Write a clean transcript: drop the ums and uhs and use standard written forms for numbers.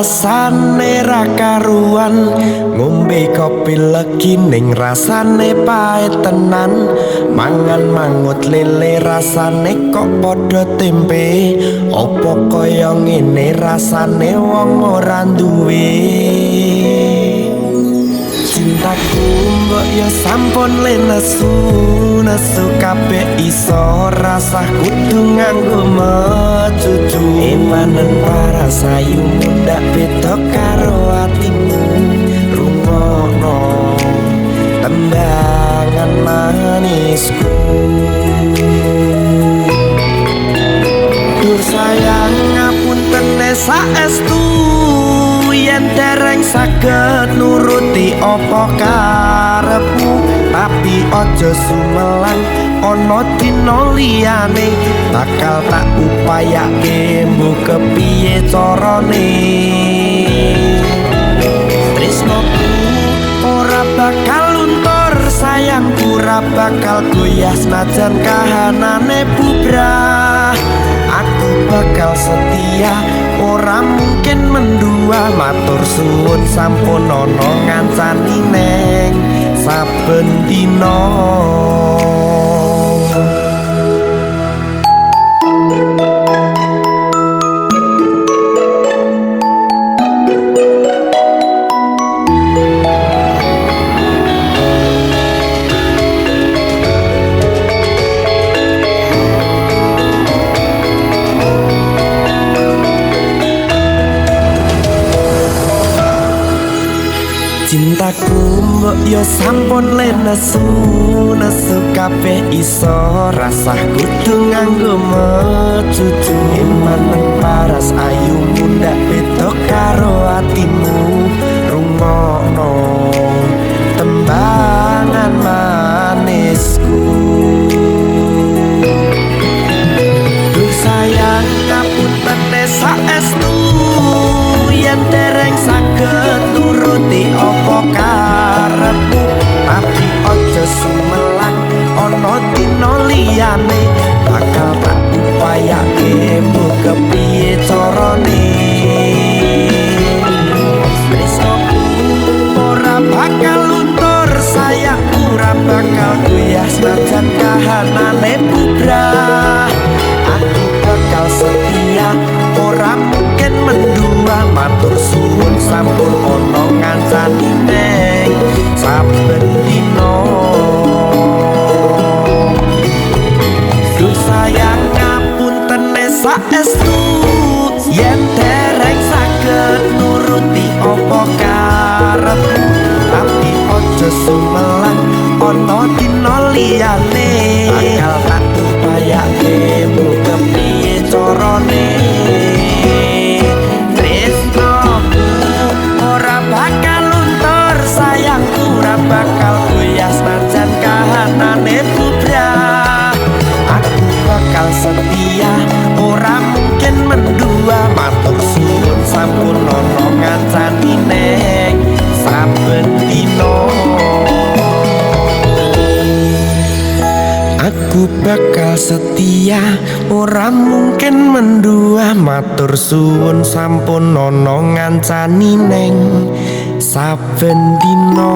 Rasane ra karuan, ngombe kopi legi ning rasane pahit tenan. Mangan mangut lele rasane kok padha tempe. Apa kaya ngene rasane wong ora duwe. Cintaku mbok yo sampun le nesu, nesu kabeh iso rasah kudu nganggo mecucu. Emanen para sayu mundak beda karo atimu, rungokno tembangan manisku. Dur sayang ngapunten saestu yen dereng saged nuruti apa karepmu, tapi aja sumelang ana dina liyane bakal tak upayake mbuh kepiye carane. Tresnoku ora bakal luntur, sayangku ora bakal goyah senajan kahanane bubrah. Aku bakal setia ora mungkin mendua, matur suwun sampun ana ngancani neng saben dina. Cintaku mbok yo sampun le nesu, nesu kabeh iso rasah kudu nganggo mecucu. Emanen paras ayu mundak beda karo atimu, rungokno tembangan manisku. Duh sayang ngapunten saestu yen dereng saged nuruti apa karepmu, tapi aja sumelang ana dina liyane bakal tak upayake mbuh kepiye carane. Tresnoku ora bakal luntur, sayangku ora bakal goyah senajan kahanane bubrah. Aku bakal setia ora mungkin mendua, matur suwun sampun ana ngancani neng saben dina. Duh sayang ngapunten saestu yen dereng saged nuruti apa karepmu, tapi aja sumelang ana dina liyane bakal tak upayake mbuh kepiye carane. Tresnoku ora bakal luntur, sayangku ora bakal goyah senajan kahanane bubrah. Aku bakal setia ora mungkin mendua, matur suwun sampun ana ngancani neng saben dina. Aku bakal setia ora mungkin mendua, matur suwun sampun ana ngancani neng saben dina.